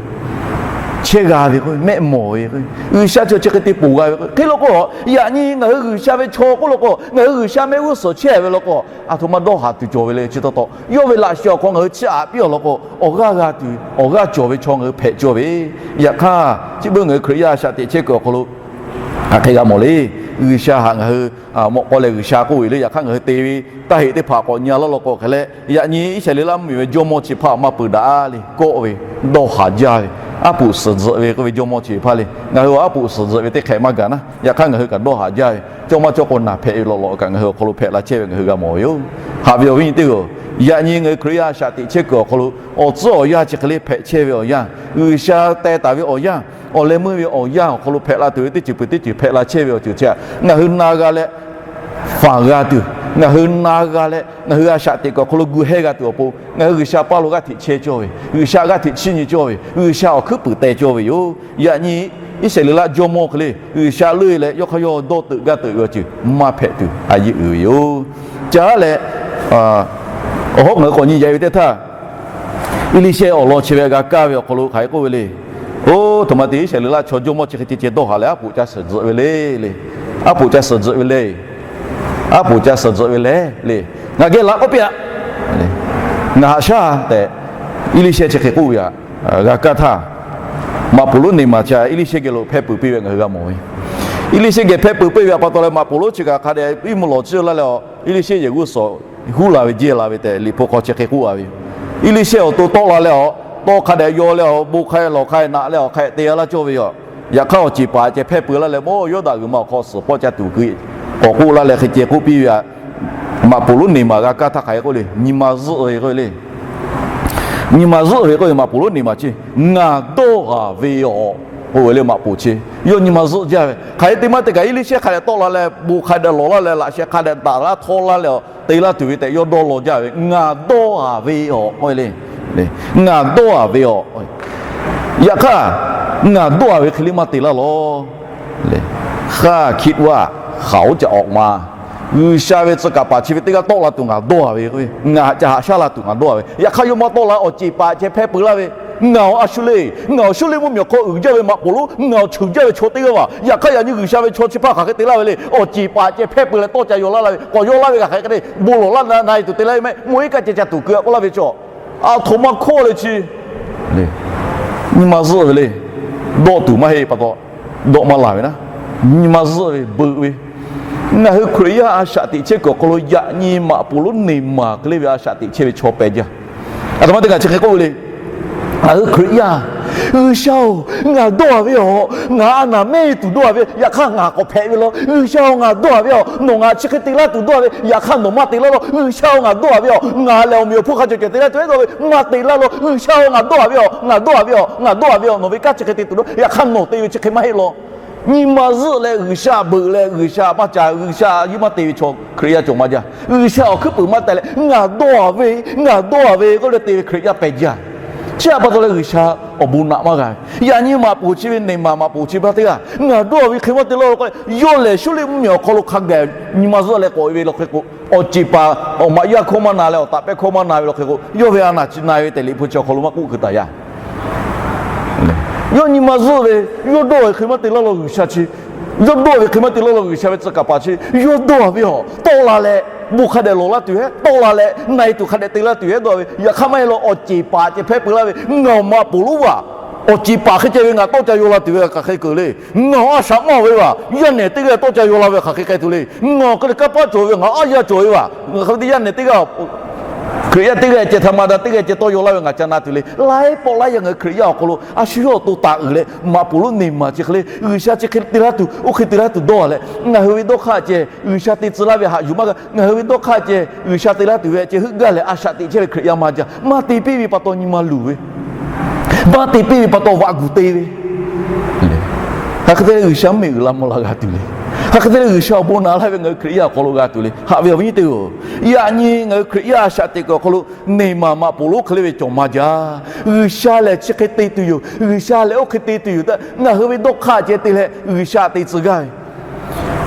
chehˇ g'a ve k'o, mehˆ mawˬ ve k'o, G'uiˬsha chaw chi hk'e te ponˬ g'a ve k'o, hk'e law k'o, yaꞈ nyi ngaˬ hui G'uiˬsha ve chaw k'oˆ law k'o, ngaˬ hui G'uiˬsha mehˆ g'uˇ suhˍ chehˇ ve law k'o, aˬ htoꞈ ma dawˇ haˍ tuˬ cawˬ ve le chi taw taw, yawˇ ve laꞈ sheh awˬ hk'aw ngaˬ hui chiˇ aꞈ piˇ-a law k'o, awˬ g'aˇ g'a tuˬ awˬ g'aˇ cawˬ ve chaw ngaˬ hui hpehꞈ cawˇ ve. Yaꞈ hk'aˇ chi beuꞈ ngaˬ hui Hkriꞈ yaˇ a shaꞈ teꞈ chehˇ kuiˬ awˬ hk'aw lo hk'aˬ hk'e g'a mawˬ le. G'uiˬsha htaꞈ ngaˬ hui mawꞈ k'aw leh G'uiˬsha k'oˆ ve le. Yaꞈ hk'aˇ ngaˬ hui te ve taˇ heꞈ teˇ hpaˍ k'awꞈ nyi-a laˇ law k'o hk'e leh, yaꞈ nyi Iˉsaˍreˍlaˆ mvuhˇmiˬ ve jawˇmawˇ chi hpaˇ maˇ peuˬ daꞈ le. Kawˆ ve, dawˇ haˍ jaˇ ve, aˉ poꞈ suhˍ tzuhꞈ ve k'oˆ ve jawˇmawˇ chi hpaˇ le. Ngaˬ hui aˬ aˉ poꞈ suhˍ tzuhꞈ ve teˇ hk'ehꞈ maˇ gaˬ naˉ, yaꞈ hk'aˇ ngaˬ hui kaꞈ dawˇ haˍ jaˇ ve, cawˇ maˇ cawˇ k'o naˬ hpehꞈ ve lawꞈ lawꞈ kaꞈ ngaˬ hui awˬ hk'aw lo hpehꞈ la chehˇ ve ngaˬ hui g'a mawˬ ve yoˬ. Haꞈ ve awˬ viˉ nyi teˇ g'aˇ-oˬ, yaꞈ nyi ngaˬ hui Hkriꞈ yaˇ a shaꞈ teꞈ chehˇ kuiˬ awˬ hk'aw lo awˬ tcuhˉ awˬ yanˇ chi hk'e le hpehꞈ chehˇ ve awˬ yanˇ, G'uiˬsha teh taˍ ve awˬ yanˇ, awˬ leh meuˇ ve awˬ yanˇ awˬ hk'aw lo hpehꞈ la tuˬ ve teˇ ceuˬ peuˬ teˇ ceuˬ hpehꞈ la chehˇ ve awˬ ceuˬ chi htaꞈ ngaˬ hui na g'a leh, faˍ g'a tuˬ, ngaˬ hui na g'a leh, ngaˬ hui a shaꞈ teꞈ kuiˬ awˬ hk'aw lo gu hehˇ g'a tuˬ awˬ pon, ngaˬ hui G'uiˬsha paˇ lo g'aˇ hteꞈ chehˇ cawˇ ve, G'uiˬsha g'aˇ hteꞈ chiˇ nyi cawˇ ve, G'uiˬsha awˬ hkuiˉ puiˍ teh cawˇ ve yoˬ. Yaꞈ nyi Iˉsaˍreˍlaˆ jawˇmawˇ hk'e le G'uiˬsha leuˆ leh yawˇ hk'aˇ yawˇ dawˇ teuꞈ gaˇ teuꞈ ve awˬ ceuˬ maˇ hpehꞈ tuˬ a yeˇ uiˍ ve yoˬ. Caˇ leh, awˬ hawˉ ngaˬ hui k'awꞈ nyi yaꞈ ve teˇ htaˇ, Eˇliˇshehˇ awˬ lawn chi ve g'a kaˇ ve awˬ hk'aw lo hk'aˬ hk'e k'oˆ ve le. Oˇ, htoꞈ ma te Iˉsaˍreˍlaˆ chaw jawˇmawˇ chi hk'e ceh ceh dawˇ haˍ leh aˉ poꞈ ca suhˍ tzuhꞈ ve le, le. Aˉ poꞈ ca suhˍ tzuhꞈ ve le. Aˉ poꞈ ca suhˍ tzuhꞈ ve le, le. Ngaˬ geh laꞈ k'oˆ piˇ-aꞈ. Ngaˬ haꞈ shaˉ tehꞈ Eˇliˇshehˇ chi hk'e k'oˆ ve htaꞈ g'a kaˇ htaˇ, maꞈ poˍ lonˉ Neˍmaˍ chi Eˇliˇshehˇ geh lo hpehˇ peuˬ piˇ ve ngaˬ hui g'a mawˬ ve. Eˇliˇshehˇ geh hpehˇ peuˬ piˇ ve a pa taw leh maꞈ poˍ lonˉ chi kaꞈ hk'a dehꞈ iˉ mvuhˇ lawˬ ciˇ laˇ leh, Eˇliˇshehˇ yehˬ g'uˇ suhˍ huˉ la ve jehˇ la ve tehꞈ Liꞈ hpu hk'aw chi hk'e k'oˆ a ve. Eˇliˇshehˇ awˬ to tawˆ la leh, tawˇ hk'a dehꞈ yaw leh, bon hk'a dehꞈ lawˬ hk'a dehꞈ naꞈ leh awˬ hk'a dehꞈ te g'a laˇ cawˇ ve yoˬ. Yaꞈ hk'aˇ awˬ ceˬ paˍ ceh hpehˇ peuˬ laˇ leh, mawˇ Yawˇdanˍ g'uiˬ ma awˬ hk'aw suhˍ pawˆ caˇ tuˬ keu k'awꞈ k'oˆ laˇ leh hk'e ceh k'oˆ piˇ ve htaꞈ maꞈ poˍ lonˉ Neˍmaˍ g'a kaˇ htaˇ hk'aˬ hk'e k'oˆ le, nyi ma zuhˆ ve k'oˆ ve le. Nyi ma zuhˆ ve k'oˆ ve maꞈ poˍ lonˉ Neˍmaˍ chi, ngaˬ dawˇ haˍ ve awˬ k'oˆ ve le maꞈ poˍ chi. Yawˇ nyi ma zuhˆ jaˇ ve hk'aˬ hk'e te maˇ te kaꞈ Eˇliˇshehˇ hk'a dehꞈ tawˆ la leh bon hk'a dehꞈ lawˬ laˇ leh laꞈ sheh hk'a dehꞈ daꞈ laˇ htawˇ laˇ leh te laˇ tuˬ ve tehꞈ yawˇ dawˇ law jaˇ ve, ngaˬ dawˇ haˍ ve awˬ k'oˆ ve le. Ngaˬ dawˇ haˍ ve awˬ. Yaꞈ hk'aˇ ngaˬ dawˇ haˍ ve hk'e le maˇ te laˇ lawˬ. ข้าคิดว่าเขาจะออกมา G'uiˬsha ve tcuh kaˍ paˍ chi ve teˇ g'aˇ tawˆ la tuˬ ngaˬ dawˇ haˍ ve, ngaˬ haꞈ ca haꞈ shaˉ la tuˬ ngaˬ dawˇ haˍ ve. Yaꞈ hk'aˇ yawˇ maˇ tawˆ la, awˬ ceˬ paˍ ceh hpehˇ peuˬ laˇ ve. Ngaˬ awˬ a shu le, ngaˬ awˬ shu le mvuhˇmiˬ awˬ hk'aw uiˍ jaˇ ve maꞈ poˍ lonˉ, ngaˬ awˬ cheuˬ jaˇ ve chaw teˇ g'aˇ vaˬ. Yaꞈ hk'aˇ yaꞈ nyi G'uiˬsha ve chaw chi hpaˇ hk'aˬ hk'e te laˇ ve le. Awˬ ceˬ paˍ ceh hpehˇ peuˬ leh tawˆ ca yaw laˇ la ve, k'awꞈ yaw laˇ ve kaꞈ hk'aˬ hk'e te, bon lawˬ laˇ na na e tuˬ te laˇ ve mehˆ, moˇ iˉ kaˆ ceh ca tuˬ keu a k'oˆ laˇ ve chaw. Aˬ htoꞈ ma hkawˇ le chi, nyi ma zuhˆ ve le. Dawˆ tuˬ maˇ heˆ pa taw, dawˆ maˇ laˬ ve naˉ, nyi ma zuhˆ ve beuꞈ ve. Ngaˬ hui Hkriꞈ yaˇ a shaꞈ teꞈ chehˇ kuiˬ awˬ hk'aw lo yaꞈ nyi maꞈ poˍ lonˉ Neˍmaˍ hk'e le ve a shaꞈ teꞈ chehˇ ve chaw pehꞈ jaˇ. Aˬ htoꞈ ma te ngaˬ chi hk'e k'oˆ ve le. Ngaˬ hui Hkriꞈ yaˇ, G'uiˬsha-oˬ, ngaˬ dawˇ haˍ ve awˬ, ngaˬ a naˍ mehˇ tuˬ dawˇ haˍ ve, yaꞈ hk'aˇ ngaˬ k'awꞈ hpehꞈ ve law. G'uiˬsha-oˬ, ngaˬ dawˇ haˍ ve awˬ, nawˬ ngaˬ chi hk'e te laˇ tuˬ dawˇ haˍ ve, yaꞈ hk'aˇ nawˬ maˇ te laˇ law. G'uiˬsha-oˬ, ngaˬ dawˇ haˍ ve awˬ, ngaˬ lehˬ awˬ meꞈ awˬ hponˇ hk'a cawˬ cawˬ te laˇ tuˬ ehˉ dawˇ ve maˇ te laˇ law. G'uiˬsha-oˬ, ngaˬ dawˇ haˍ ve awˬ, ngaˬ dawˇ haˍ ve awˬ, ngaˬ dawˇ haˍ ve awˬ, nawˬ ve kanˉ chi hk'e te tuˬ dawˇ, yaꞈ hk'aˇ nawˬ te ve chi hk'e maˇ heˆ law. Nyi ma zuhˆ leh G'uiˬsha beuꞈ leh G'uiˬsha maˇ ca, G'uiˬsha yawˇ maˇ te ve chaw Hkriꞈ yaˇ cawˬ maˇ jaˇ. G'uiˬsha awˬ hkuiˉ puiˍ maˇ teh leh ngaˬ dawˇ haˍ ve, ngaˬ dawˇ haˍ ve k'oˆ leh te ve Hkriꞈ yaˇ pehꞈ jaˇ. Chi htaꞈ pa taw leh G'uiˬsha awˬ bon naꞈ maˇ g'a ve. Yaꞈ nyi maꞈ poˍ chi ve Neˍmaˍ maꞈ poˍ chi hpaˇ teˇ g'aˇ ngaˬ dawˇ haˍ ve hk'e maˇ te laˇ law k'o, yawˇ lehˬ Suˇriˆ mvuhˇmiˬ awˬ hk'aw lo hk'a gaˬ nyi ma zuhˆ leh k'awꞈ e ve law hk'e k'o, awˬ ceˬ paˍ awˬ maꞈ yaˇ hkawˇ maˇ na leh awˬ taꞈ pehˇ hkawˇ maˇ na ve law hk'e k'o, yawˇ ve a naˍ chi na ve tehꞈ Liꞈ hpu chi awˬ hk'aw lo maˇ k'oˆ keu taˍ yaˇ. Yawˇ nyi ma zuhˆ ve, yawˇ dawˇ ve hk'e maˇ te laˇ law G'uiˬsha chi, yawˇ dawˇ ve hk'e maˇ te laˇ law G'uiˬsha ve tcuh kaˍ paˍ chi, yawˇ dawˇ ve awˬ, tawˆ la leh bon hk'a dehꞈ lawˬ laˇ tuˬ hehˉ, tawˆ la leh na e tuˬ hk'a dehꞈ te laˇ tuˬ hehˉ dawˇ ve, yaꞈ hk'aˇ maˇ heˆ law. Awˬ ceˬ paˍ ceh hpehˇ peuˬ laˇ ve, ngaˬ awˬ maꞈ poˍ lonˉ vaˬ, awˬ ceˬ paˍ hk'e ceh ve ngaˬ tawˆ ca yaw la tuˬ ve hk'aˬ hk'e keu le. Ngaˬ awˬ a shaꞈ maˇ ve vaˬ, yaˇ nehˬ teˇ g'aˇ tawˆ ca yaw la ve hk'aˬ hk'e k'ai tuˬ le. Ngaˬ awˬ hk'e te kanˇ paˆ cawˬ ve, ngaˬ aˉ yaˇ cawˬ ve vaˬ, ngaˬ hk'e te yaˇ nehˬ teˇ g'aˇ Hkriꞈ yaˇ teˇ g'aˇ ceh, htaꞈ ma da teˇ g'aˇ ceh tawˇ yaw laˇ ve ngaˬ ca na tuˬ le. Laiˉ pawˆ laiˉ yaˇ ngaˬ hui Hkriꞈ yaˇ awˬ hk'aw lo a shu yawˇ awˬ to taˍ uiˍ leh, maꞈ poˍ lonˉ neˇ maˬ chi hk'e le G'uiˬsha chi hk'e te laˇ tuˬ, oˇ hk'e te laˇ tuˬ dawˇ leh, ngaˬ hui ve dawˇ hk'aˇ ceh G'uiˬsha te tcuh laˇ ve haꞈ yuˬ maˇ g'a. Ngaˬ hui ve dawˇ hk'aˇ ceh G'uiˬsha te laˇ tuˬ ve ceh heuˆ gaˇ lehˬ, a shaꞈ teꞈ chehˇ ve Hkriꞈ yaˇ maˇ jaˇ. Maˇ te piˇ ve pa taw nyi ma luˬ ve, maˇ te piˇ ve pa taw vaꞈ guˬ te ve, hk'aˬ hk'e te leh G'uiˬsha mvuhˇmiˬ uiˍ la mvuh la g'a tuˬ le. Hk'aˬ hk'e te leh G'uiˬsha awˬ bon naˍ laˇ ve ngaˬ hui Hkriꞈ yaˇ awˬ hk'aw lo g'a tuˬ le. Haꞈ ve awˬ viˉ nyi teˇ-oˬ, yaꞈ nyi ngaˬ hui Hkriꞈ yaˇ a shaꞈ teꞈ kuiˬ awˬ hk'aw lo neˇ maˬ maꞈ poˍ lonˉ hk'e le ve cawˬ maˇ jaˇ. G'uiˬsha lehˬ chi hk'e te tuˬ yoˬ, G'uiˬsha lehˬ oˇ hk'e te tuˬ yoˬ tehꞈ ngaˬ hui ve dawˇ hk'aˇ ceh te leh G'uiˬsha te tcuh gaˇ ve.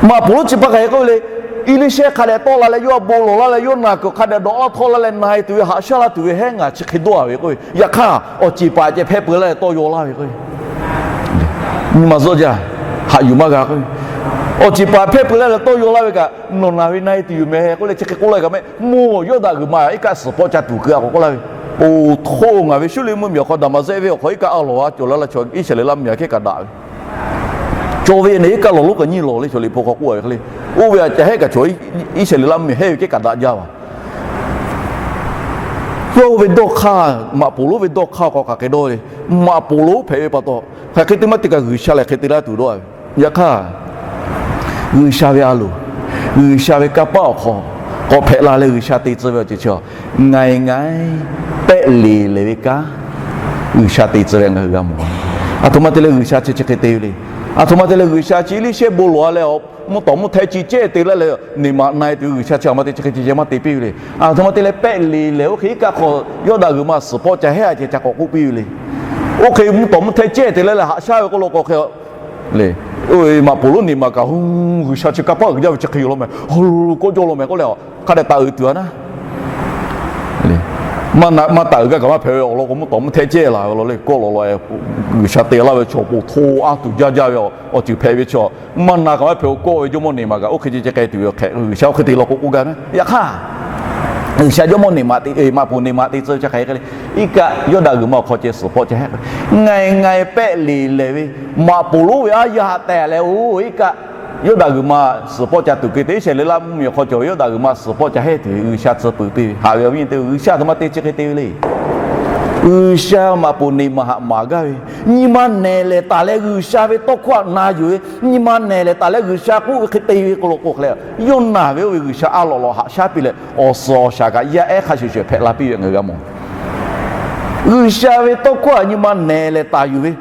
Maꞈ poˍ lonˉ chi hpaˇ hk'aˬ hk'e k'oˆ ve le, Eˇliˇshehˇ hk'a dehꞈ tawˆ la leh yawˇ bon lawˬ laˇ leh yawˇ naˬ kuiˬ hk'a dehꞈ dawꞈ laˇ htawˇ laˇ leh na-e tuˬ ve haꞈ shaˉ laˇ tuˬ ve hehˉ ngaˬ chi hk'e dawˇ-a ve k'oˆ ve. Yaꞈ hk'aˇ awˬ ceˬ paˍ ceh hpehˇ peu laˇ leh tawˇ yaw laˇ ve k'oˆ ve, nyi ma zuhˆ jaˇ, haꞈ yuˬ maˇ g'a k'oˆ ve. Awˬ ceˬ paˍ hpehˇ peu laˇ leh tawˇ yaw laˇ ve kaꞈ, nawˬ naˬ ve na-e tuˬ yoˬ mehˍ k'oˆ leh chi hk'e k'oˆ laˇ kaꞈ mehˆ, mvuhˇ Yawˇdanˍ g'uiˬ ma iˉ kaˆ suhˍ pawˆ ca tuˬ keu-a k'awꞈ k'oˆ laˇ ve. Oˬ htoˇ, ngaˬ ve Suˇliˇ mvuhˇmiˬ awˬ hk'aw Daˍmaˍzehˆ venˇ awˬ hk'aw iˉ kaˆ a lawˬ a cawˬ laˇ la chaw Iˉsaˍreˍlaˆ mvuhˇmiˬ aꞈ kehˉ kaꞈ daꞈ ve, cawˬ ve ne iˉ kaˆ lawˬ lonˉ kaꞈ nyiˇ lawˬ le chaw liꞈ hpu hk'aw k'oˆ ve hk'e le. Oˇ ve aꞈ ca hehˉ kaꞈ chaw Iˉsaˍreˍlaˆ mvuhˇmiˬ hehˉ ve kehˉ kaꞈ daꞈ jaˇ ve. Yawˇ hui ve dawˇ hk'aˇ, maꞈ poˍ lonˉ ve dawˇ hk'aˇ awˬ hk'aw hk'aˬ hk'e dawˇ le. Maꞈ poˍ lonˉ hpehꞈ ve pa taw, hk'aˬ hk'e te maˇ te kaꞈ G'uiˬsha lehˬ hk'e te laˇ tuˬ dawˇ ve. Yaꞈ hk'aˇ, G'uiˬsha ve a loˍ, G'uiˬsha ve kanˇ paˆ awˬ hk'aw k'awꞈ hpehꞈ la leh G'uiˬsha te tcuh ve awˬ ceuˬ chi, ngaˬ ngaˬ pehˆ leˬ lehˬ ve kanˉ G'uiˬsha te tcuh ve ngaˬ hui g'a mawˬ. Aˬ htoꞈ ma te leh G'uiˬsha chi chi hk'e te ve le. Aˬ htoꞈ ma te leh G'uiˬsha chi Eˇliˇshehˇ bon lawˬ-a leh awˬ mvuhˇ tawˍ mvuhˇ htehˆ ci cehˇ te laˇ leh neˇ maˬ na-e tuˬ ve G'uiˬsha chi aˬ htoꞈ ma te chi hk'e ceh ceh maˇ te piˇ ve le. Aˬ htoꞈ ma te leh pehˆ leˬ lehˬ oˇ hk'e iˉ kaˆ hk'aw Yawˇdanˍ g'uiˬ ma suhˍ pawˆ ca hehˉ-a ceh ca k'awꞈ k'oˆ piˇ ve le. Oˇ hk'e mvuhˇ tawˍ mvuhˇ htehˆ cehˇ te laˇ leh haꞈ shaˉ ve k'oˆ lo k'o hk'e le. Maꞈ poˍ lonˉ neˇ maˬ kaꞈ hu, G'uiˬsha chi kanˇ paˆ uiˍ jaˇ ve chi hk'e yoˬ law mehˍ, ha lo kawˆ jawˇ law mehˍ k'oˆ leh, hk'a dehꞈ taˍ uiˍ tuˬ-a naˉ maˇ taˍ uiˍ gaˇ kaꞈ maˇ hpehꞈ ve awˬ lawn k'o, mvuhˇ tawˍ mvuhˇ htehˆ cehˇ laˬ ve law le. Kawˆ lawꞈ law-e, G'uiˬsha te laˇ ve chaw po hto a tuˬ jaˇ jaˇ ve awˬ ceuˬ hpehꞈ ve chaw, maˇ na kaꞈ maˇ hpehꞈ-o. Kawˆ ve jawˇmawˇ neˇ maˬ kaꞈ oˇ hk'e ceh ceh k'ai tuˬ ve hk'e, G'uiˬsha oˇ hk'e te law k'o k'oˆ gaˇ naˉ. Yaꞈ hk'aˇ, G'uiˬsha jawˇmawˇ neˇ maˬ te, maꞈ poˍ neˇ maˬ te tcuh ve chi hk'e hk'e le. Iˉ kaˆ Yawˇdanˍ g'uiˬ ma awˬ hk'aw ceh suhˍ pawˆ ca hehˉ, ngaˬ ngaˬ pehˆ leˬ lehˬ ve maꞈ poˍ lonˉ ve aˉ yaˇ haꞈ tehˬ leh, oˇ iˉ kaˆ Yawˇdanˍ g'uiˬ ma suhˍ pawˆ ca tuˬ keu te, Iˉsaˍreˍlaˆ mvuhˇmiˬ awˬ hk'aw cawˬ ve Yawˇdanˍ g'uiˬ ma suhˍ pawˆ ca hehˉ tuˬ ve G'uiˬsha tcuh peuˬ piˇ ve. Haꞈ ve awˬ viˉ nyi teˇ-oˬ, G'uiˬsha aˬ htoꞈ ma te chi hk'e te ve le. G'uiˬsha maꞈ poˍ neˇ maˬ haꞈ maˍ gaˇ ve, nyi ma nehˬ lehˬ taˍ leh G'uiˬsha ve tawˇ hkawˇ htaꞈ na yuˬ ve, nyi ma nehˬ lehˬ taˍ leh G'uiˬsha k'oˆ ve hk'e te ve k'o lo k'o hk'e le, yawˇ naˬ ve oˇ ve G'uiˬsha a lawꞈ lawꞈ haꞈ shaˉ piˇ leh awˬ suhˍ awˬ shaˍ kaꞈ yaˇ ehˉ hk'a shuˍ shuˍ hpehꞈ la piˇ ve ngaˬ hui g'a mawˬ. G'uiˬsha ve tawˇ hkawˇ htaꞈ nyi ma nehˬ lehˬ taˍ yuˬ ve,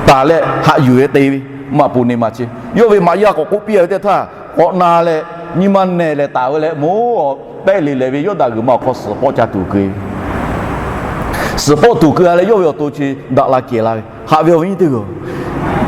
taˍ leh haꞈ yuˬ ve te ve maꞈ poˍ neˇ maˬ chi, yawˇ ve maꞈ yaˇ k'awꞈ k'oˆ piˇ ve teˇ htaˇ k'awꞈ na leh, nyi ma nehˬ lehˬ taˍ ve leh moˉ pehˆ leˬ lehˬ ve Yawˇdanˍ g'uiˬ ma awˬ hk'aw suhˍ pawˆ ca tuˬ keu suhˍ pawˆ tuˬ keu-a leh yawˇ ve awˬ to chi daꞈ la kehˬ la ve. Haꞈ ve awˬ viˉ nyi teˇ-oˬ,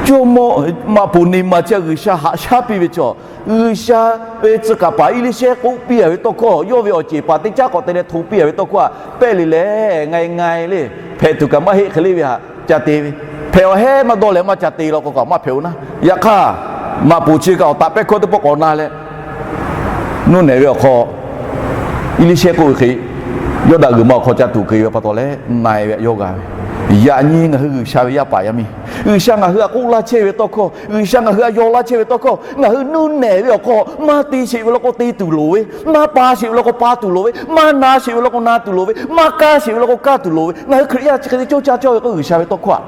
jawˇmawˇ maꞈ poˍ neˇ maˬ chi G'uiˬsha haꞈ shaˉ piˇ ve chaw, G'uiˬsha ve tcuh kaˍ paˍ Eˇliˇshehˇ k'oˆ piˇ-a ve tawˇ hkawˇ, yawˇ ve awˬ ceˬ paˍ teˇ caˉ k'awꞈ te leh hto piˇ-a ve tawˇ hkawˇ htaꞈ pehˆ leˬ lehˬ, ngaˬ ngaˬ le, hpehꞈ tuˬ kaꞈ maˇ heˆ hk'e le ve htaꞈ ca te ve, hpehꞈ awˬ hehˉ maˇ dawˇ leh maˇ ca te law k'o kaꞈ maˇ hpehꞈ-o naˉ. Yaꞈ hk'aˇ, maꞈ poˍ chi kaꞈ awˬ taꞈ pehˇ hkawˇ teˇ pawˆ k'awꞈ na leh, nuˇ nehˬ ve awˬ hk'aw Eˇliˇshehˇ k'oˆ ve hk'e, Yawˇdanˍ g'uiˬ ma awˬ hk'aw ca tuˬ keu ve pa taw leh na-e ve htaꞈ yawˇ g'a ve. Yaꞈ nyi ngaˬ hui G'uiˬsha ve yaˇ paˍ yaˇ miˇ, G'uiˬsha ngaˬ hui htaꞈ k'oˆ laˇ chehˇ ve tawˇ hkawˇ, G'uiˬsha ngaˬ hui htaꞈ yaw laˇ chehˇ ve tawˇ hkawˇ, ngaˬ hui nuˇ nehˬ ve awˬ hk'aw maˇ te sheˍ ve law k'o te tuˬ loˍ ve, maˇ pa sheˍ ve law k'o pa tuˬ loˍ ve, maˇ na sheˍ ve law k'o na tuˬ loˍ ve, maˇ kaˇ sheˍ ve law k'o kaˇ tuˬ loˍ ve, ngaˬ hui Hkriꞈ yaˇ chi hk'e te cawˇ caˇ cawˇ ve k'o G'uiˬsha ve tawˇ hkawˇ htaꞈ,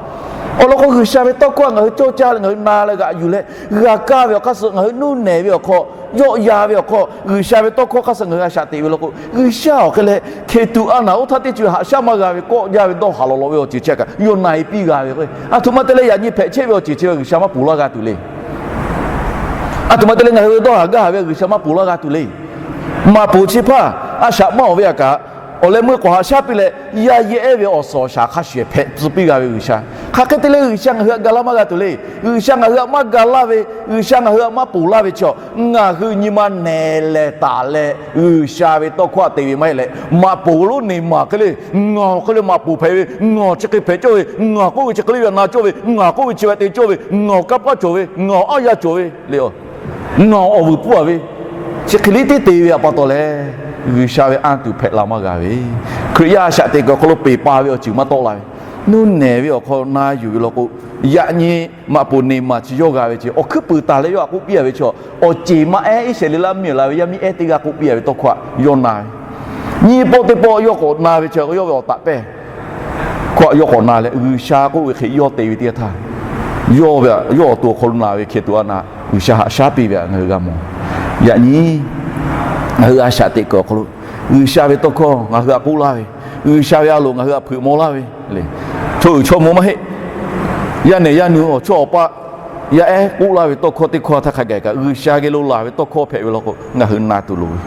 awˬ lawn k'o G'uiˬsha ve tawˇ hkawˇ htaꞈ ngaˬ hui cawˇ caˇ leh ngaˬ hui na leh g'aꞈ yuˬ leh g'a kaˇ ve awˬ hk'aˇ suh ngaˬ hui nuˇ nehˬ ve awˬ hk'aw, yawˆ yan ve awˬ hk'aw G'uiˬsha ve tawˇ hkawˇ hk'aˇ suh ngaˬ hui a shaꞈ teꞈ ve law k'o, G'uiˬsha awˬ hk'e leh hkeˬ tuꞈ a naˬ oˇ htaˇ teˇ ceuˬ haꞈ shaˉ maˇ g'a ve kawˆ jaˇ ve dawˇ haˍ lawꞈ lawꞈ ve awˬ ceuˬ chi kaꞈ yawˇ na-e piˇ g'a ve k'o, aˬ htoꞈ ma te leh yaꞈ nyi hpehꞈ chehˇ ve awˬ ceuˬ chi G'uiˬsha maˇ ponˬ laˇ g'a tuˬ le. Aˬ htoꞈ ma te leh ngaˬ hui ve dawˇ haˍ gaˇ haˍ ve G'uiˬsha maˇ ponˬ laˇ g'a tuˬ le. Maꞈ poˍ chi hpaˇ a shaꞈ maˇ awˬ ve aꞈ kaꞈ, awˬ leh meuˇ k'awꞈ haꞈ shaˉ piˇ leh, yaˇ yehˬ ehˉ ve awˬ suhˍ awˬ shaˍ hk'a shuˍ hpehꞈ tcuh piˇ g'a ve G'uiˬsha. Hk'aˬ hk'e te leh G'uiˬsha ngaˬ hui htaꞈ ga laˇ maˇ g'a tuˬ le. G'uiˬsha ngaˬ hui htaꞈ maˇ ga laˇ ve, G'uiˬsha ngaˬ hui htaꞈ maˇ ponˬ laˇ ve chi, ngaˬ hui nyi ma nehˬ lehˬ taˍ leh G'uiˬsha ve tawˇ hkawˇ htaꞈ te ve maˇ heˆ leh, maꞈ poˍ lonˉ neˇ maˬ hk'e le, ngaˬ awˬ hk'e le maꞈ poˍ hpehꞈ ve, ngaˬ chi hk'e hpehꞈ cawˇ ve, ngaˬ k'oˆ ve chi hk'e le ve htaꞈ na cawˇ ve, ngaˬ k'oˆ ve chi ve htaꞈ te cawˇ ve, ngaˬ kanˇ paˆ cawˬ ve, ngaˬ aˉ yaˇ cawˬ ve le, ngaˬ awˬ vuiˬ pfuhˇ-a ve, chi hk'e le teˇ te ve pa taw leh, G'uiˬsha ve anˇ tuˬ hpehꞈ la maˇ g'a ve, Hkriꞈ yaˇ a shaꞈ teꞈ kuiˬ awˬ hk'aw lo peˬ pa ve awˬ ceuˬ maˇ tawˆ la ve, nuˇ nehˬ ve awˬ hk'aw na yuˬ ve law k'o, yaꞈ nyi maꞈ poˍ neˇ maˬ chi yawˇ g'a ve chi awˬ hkuiˉ puiˍ taˍ leh yawˇ htaꞈ k'oˆ piˇ-a ve chi, awˬ ceˬ maˇ ehˉ Iˉsaˍreˍlaˆ mvuhˇmiˬ la ve yaˇ miˇ ehˉ teˇ g'aˇ k'oˆ piˇ-a ve tawˇ hkawˇ htaꞈ yawˇ na ve. Nyiˇ pawˆ teˇ pawˆ yawˇ k'awꞈ na ve chi yawˇ ve awˬ taꞈ pehˇ hkawˇ yawˇ k'awꞈ na leh, G'uiˬsha k'oˆ ve hk'e yawˇ te ve teˇ yanˇ htaˇ, yawˇ ve, yawˇ awˬ to awˬ hk'aw lo na ve hkeh tuꞈ a na, G'uiˬsha haꞈ shaˉ piˇ ve htaꞈ ngaˬ hui g'a mawˬ. Yaꞈ nyi ngaˬ hui a shaꞈ teꞈ kuiˬ awˬ hk'aw lo G'uiˬsha ve tawˇ hkawˇ ngaˬ hui htaꞈ k'oˆ laˇ ve, G'uiˬsha ve a loˍ ngaˬ hui htaꞈ hpeuꞈ maw laˇ ve le, chaw uiˍ chaw mawˇ maˇ heˆ. Yaˇ nehˬ yaˇ nu awˬ chawˇ awˬ paˆ yaˇ ehˉ k'oˆ laˇ ve tawˇ hkawˇ teˇ hkawˇ htaˇ hk'a gaˬ kaꞈ, G'uiˬsha geh lo laˬ ve tawˇ hkawˇ hpehꞈ ve law k'o, ngaˬ hui na tuˬ loˍ ve.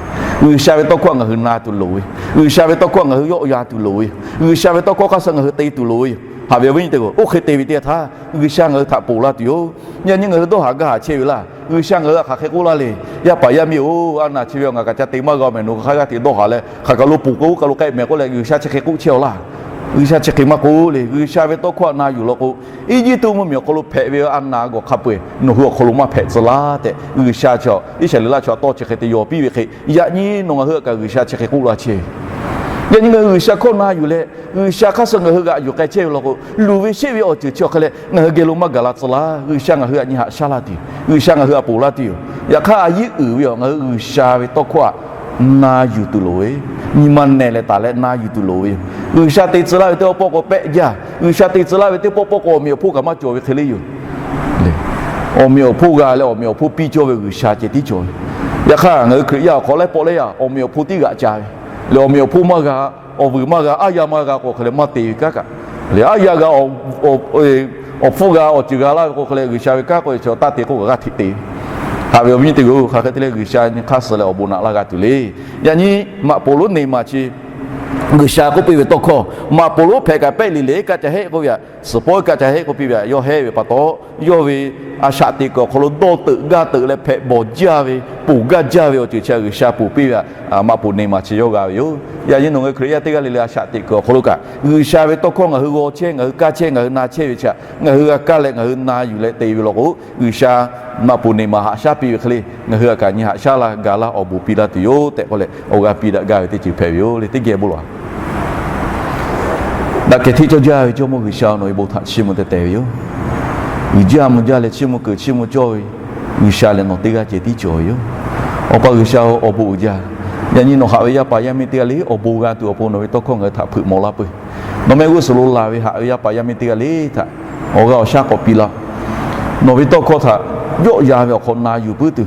G'uiˬsha ve tawˇ hkawˇ ngaˬ hui na tuˬ loˍ ve. G'uiˬsha ve tawˇ hkawˇ ngaˬ hui yawˆ yan tuˬ loˍ ve yoˬ. G'uiˬsha ve tawˇ hkawˇ hk'aˇ suh ngaˬ hui te tuˬ loˍ ve yoˬ. Haꞈ ve awˬ viˉ nyi teˇ hpaˍ-oˬ, oˇ hk'e te ve teˇ yanˇ htaˇ G'uiˬsha ngaˬ hui htaꞈ ponˬ laˇ tuˬ yoˬ. Yaꞈ nyi ngaˬ hui dawˇ haˍ gaˇ haˍ chehˇ ve laˇ. G'uiˬsha ngaˬ hui htaꞈ hk'aˬ hk'e k'oˆ laˇ le. Yaˇ paˍ yaˇ miˇ-oˬ, a naˬ chi ve awˬ ngaˬ kaꞈ ca te maˇ g'a mehˍ, nawˬ hk'aˬ hk'e g'aˇ hteꞈ dawˇ haˍ leh hk'aˬ kaꞈ lo ponˬ k'o, oˇ kaˬ lo k'ai mehˍ k'oˆ leh G'uiˬsha chi hk'e k'oˆ chehˇ-aw laˇ. G'uiˬsha chi hk'e maˇ k'oˆ le. G'uiˬsha ve tawˇ hkawˇ htaꞈ na yuˬ law k'o, Eˇjiˇtuꞈ mvuhˇmiˬ awˬ hk'aw lo hpehꞈ ve a naˬ gawˬ hk'a peu-eˬ nawˬ hui awˬ hk'aw lo maˇ hpehꞈ tcuh laˇ tehꞈ, G'uiˬsha chaw Iˉsaˍreˍlaˆ chaw htaꞈ tawˇ chi hk'e te yaw piˇ ve hk'e, yaꞈ nyi nawˬ ngaˬ hui htaꞈ kaꞈ G'uiˬsha chi hk'e k'oˆ laˇ chehˇ ve. Yaꞈ nyi ngaˬ hui G'uiˬsha hkawˇ na yuˬ leh, G'uiˬsha hk'aˇ suh ngaˬ hui g'aꞈ yuˬ k'ai chehˇ ve law k'o, luˬ ve sheˆ ve awˬ ceuˬ chi awˬ hk'e leh ngaˬ hui geh lo maˇ gaˬ la tcuh laˇ. G'uiˬsha ngaˬ hui htaꞈ nyi haꞈ shaˉ laˇ tuˬ yoˬ. G'uiˬsha ngaˬ hui htaꞈ ponˬ laˇ tuˬ yoˬ. Yaꞈ hk'aˇ a yiˉ uiˍ ve awˬ ngaˬ hui G'uiˬsha ve tawˇ hkawˇ htaꞈ na yuˬ tuˬ loˍ ve, nyi ma nehˬ leh taˍ leh na yuˬ tuˬ loˍ ve yoˬ. G'uiˬsha te tcuh laˇ ve teˇ pawˆ k'o pehˆ jaˇ. G'uiˬsha te tcuh laˇ ve teˇ pawˆ pawˆ k'o awˬ meꞈ awˬ hponˇ kaꞈ maˇ cawˬ ve hk'e le yoˬ. Awˬ meꞈ awˬ hponˇ g'a leh awˬ meꞈ awˬ hponˇ piˇ cawˇ ve G'uiˬsha ceh tiˉ cawˬ ve. Yaꞈ hk'aˇ ngaˬ hui Hkriꞈ yaˇ awˬ hk'aw laiˉ pawˆ laiˉ yaˇ awˬ meꞈ awˬ hponˇ tiˉ g'aꞈ ca ve, leh awˬ meꞈ awˬ hponˇ maˇ g'a, awˬ vuiˬ maˇ g'a, aˉ yaˇ maˇ g'a k'o hk'e leh maˇ te ve kanˉ kaꞈ, leh aˉ yaˇ g'a, awˬ hpfuhˇ g'a, awˬ ceuˬ g'a laˇ ve k'o hk'e leh G'uiˬsha ve kanˉ k'o chaw taˇ te k'oˆ kaꞈ g'aˇ hteꞈ te ve. Haꞈ ve awˬ viˉ nyi teˇ hpaˍ-oˬ, hk'aˬ hk'e te leh G'uiˬsha nyi hk'aˇ suh leh awˬ bon naꞈ laˇ g'a tuˬ le. Yaꞈ nyi maꞈ poˍ lonˉ neˬ maˬ chi G'uiˬsha k'oˆ piˇ ve tawˇ hkawˇ, maꞈ poˍ lonˉ hpehꞈ kaꞈ pehˆ le le kaꞈ ca heˆ k'oˆ ve htaꞈ, suhˍ pawehˇ kaꞈ ca heˆ k'oˆ piˇ ve htaꞈ yawˇ hehˉ ve pa taw, yawˇ ve a shaꞈ teꞈ kuiˬ awˬ hk'aw lo dawˇ teuꞈ gaˇ teuꞈ leh hpehꞈ bawˬ jaˇ ve, ponˬ gaˇ jaˇ ve awˬ ceuˬ chi G'uiˬsha ponˬ piˇ ve htaꞈ maꞈ poˍ neˬ maˬ chi yawˇ g'a ve yoˬ. Yaꞈ nyi nawˬ ngaˬ hui Hkriꞈ yaˇ teˇ g'aˇ le le a shaꞈ teꞈ kuiˬ awˬ hk'aw lo kaꞈ, G'uiˬsha ve tawˇ hkawˇ ngaˬ hui g'aw chehˇ, ngaˬ hui kaˇ chehˇ, ngaˬ hui na chehˇ ve chi htaꞈ ngaˬ hui g'a kaˇ leh ngaˬ hui na yuˬ leh te ve law k'o, G'uiˬsha maꞈ poˍ neˬ maˬ haꞈ shaˉ piˇ ve hk'e le ngaˬ hui htaꞈ kaꞈ nyi haꞈ shaˉ laˇ, ga laˇ, awˬ bon piˇ laˇ tuˬ yoˬ tehꞈ k'oˆ leh awˬ g'aˇ piˇ daꞈ gaˇ ve teˇ ceuˬ hpehꞈ ve yoˬ le. Teˇ geh bon lawˬ-a. Daꞈ kehˬ hteˇ cawˇ jaˇ ve Jawˇmawˇ G'uiˬsha, nawˬ ve bon htaꞈ chiˇ mvuh teh teh ve yoˬ. Uiˍ jaˇ mvuh jaˇ leh chiˇ mvuh kuiˬ chiˇ mvuh cawˇ ve G'uiˬsha lehˬ nawˬ teˇ g'aˇ ceh tiˉ cawˬ ve yoˬ. Awˬ pa G'uiˬsha-oˬ, awˬ bon uiˍ jaˇ. Yaꞈ nyi nawˬ haꞈ ve yaˇ paˍ yaˇ miˇ teˇ g'aˇ le awˬ bon g'a tuˬ awˬ pon nawˬ ve tawˇ hkawˇ ngaˬ hui htaꞈ hpeuꞈ maw laˇ peuˬ. Nawˬ mehˆ g'uˇ suhˍ lo laˬ ve haꞈ ve yaˇ paˍ yaˇ miˇ teˇ g'aˇ le htaꞈ awˬ g'aˇ awˬ shaˉ k'awꞈ piˇ laˇ. Nawˬ ve tawˇ hkawˇ htaꞈ yawˆ yan ve awˬ hk'aw na yuˬ puiˉ tuˬ,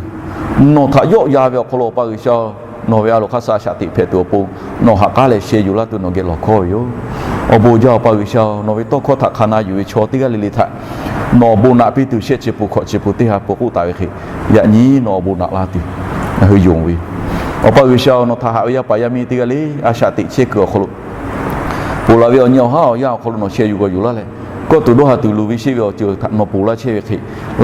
nawˬ htaꞈ yawˆ yan ve awˬ hk'aw lo Awˬ pa G'uiˬsha-oˬ, nawˬ ve a loˍ hk'aˇ suh a shaꞈ teꞈ hpehꞈ tuˬ awˬ pon nawˬ ha k'aˉ leh sheh yuˬ laˇ tuˬ nawˬ geh lawˬ hkawˇ ve yoˬ. Awˬ bon uiˍ jaˇ Awˬ pa G'uiˬsha-oˬ, nawˬ ve tawˇ hkawˇ htaꞈ hk'a na yuˬ ve chaw teˇ g'aˇ le le htaꞈ nawˬ awˬ bon naꞈ piˇ tuˬ shehˆ chi peuˬ hkawꞈ chi peuˬ teˇ ha peuˬ k'oˆ taˍ ve hk'e, yaꞈ nyi nawˬ awˬ bon naꞈ laˇ tuˬ ngaˬ hui yonˍ ve yoˬ. Awˬ pa G'uiˬsha-oˬ, nawˬ htaꞈ haꞈ ve yaˇ paˍ yaˇ miˇ teˇ g'aˇ le a shaꞈ teꞈ chehˇ kuiˬ awˬ hk'aw lo ponˬ laˬ ve awˬ nyi awˬ haˉ awˬ yanˇ awˬ hk'aw lo nawˬ sheh yuˬ g'awˬ yuˬ laˇ leh, kawˇ tuˬ dawˇ ha tuˬ luˬ ve sheˆ ve awˬ ceuˬ htaꞈ nawˬ ponˬ laˇ chehˇ ve hk'e,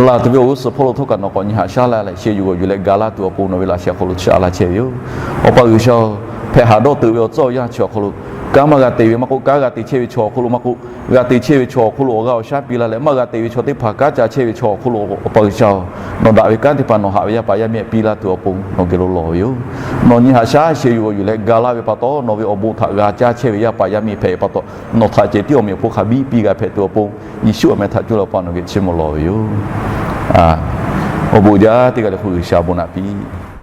laˬ tuˬ ve awˬ g'uˇ suhˍ hpawˇ lo htawˇ kaꞈ nawˬ k'awꞈ nyi haꞈ shaˉ laˇ leh sheh yuˬ g'awˬ yuˬ leh ga laˇ tuˬ awˬ pon nawˬ ve laꞈ sheh awˬ hk'aw lo chi a laˇ chehˇ ve yoˬ. Awˬ pa G'uiˬsha-oˬ, hpehꞈ haꞈ dawˇ teuꞈ ve awˬ tcuhˉ awˬ yanˇ chi awˬ hk'aw lo kanˉ maˇ g'a te ve maˇ k'oˆ, kanˉ g'a te chehˇ ve chaw awˬ hk'aw lo maˇ k'oˆ, g'a te chehˇ ve chaw awˬ hk'aw lo awˬ g'aˇ awˬ shaˉ piˇ laˇ leh maˇ g'a te ve chaw teˇ hpaˍ kanˉ ca chehˇ ve chaw awˬ hk'aw lo Awˬ pa G'uiˬsha-oˬ, nawˬ daꞈ ve kanˉ teˇ hpaˍ nawˬ haꞈ ve yaˇ paˍ yaˇ miˇ htaꞈ piˇ laˇ tuˬ awˬ pon nawˬ geh lo lawˬ ve yoˬ. Nawˬ nyi haꞈ shaˉ sheh yuˬ g'awˬ yuˬ leh ga laˇ ve pa taw, nawˬ ve awˬ bon htaꞈ g'a caˇ chehˇ ve yaˇ paˍ yaˇ miˇ hpehꞈ ve pa taw, nawˬ htaꞈ cehˬ tiˉ awˬ meꞈ awˬ hponˇ hk'a biˇ piˇ g'a hpehꞈ tuˬ awˬ pon, Yeˍsuˆ awˬ meh htaꞈ cuˇ leh Awˬ pa nawˬ geh chiˇ mvuh lawˬ ve yoˬ. Awˬ bon uiˍ jaˇ teˇ g'aˇ le hk'oˆ G'uiˬsha awˬ bon naꞈ piˇ